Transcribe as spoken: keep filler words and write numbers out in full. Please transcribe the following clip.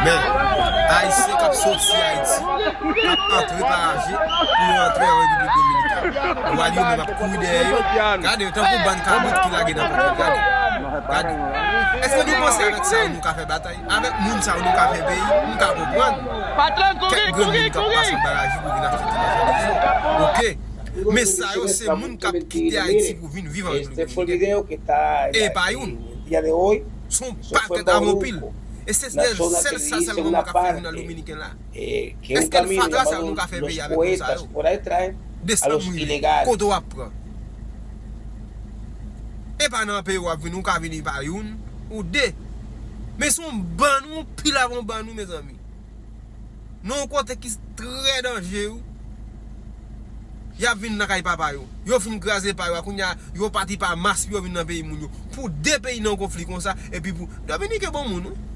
Men, Ayisyen k ap soti Ayiti, k ap antre pa Aje pou yo antre an Repiblik Dominikèn. Gwad yo menm ap kouri dèyè yo. Gade, tankou bann kabrit ki lage nan pòt yo. Gade. Gade. Èske nou panse avèk sa yo nou ka fè batay? Avèk moun sa yo nou ka fè peyi? M ka konprann. Kèk grenn moun k ap pase anba Aje pou vin achte ti machandiz yo. Oke. Men sa yo se moun k ap kite Ayiti pou vin viv an Repiblik Dominikèn. E pa youn. Se yon pakèt avè anpil. E se sèl sa sèlman mwen k ap fè vin nan Dominiken la. Èske l fatra sa nou ka fè peyi avèk moun sa yo? Desanm wi, kote w ap pran? E pa nan peyi w ap vin, ou ka vini pa youn ou de. Men se yon bann, yon pil avè yon bann wi, mezanmi. Nan yon kote ki trè danje wi. Y ap vin nan kay papa yo. Yo fin kraze pa yo a, kounye a yo pati pa mas pou yo vin nan peyi moun yo. Pou de peyi nan konfli konsa, epi pou Dominiken bon moun wi.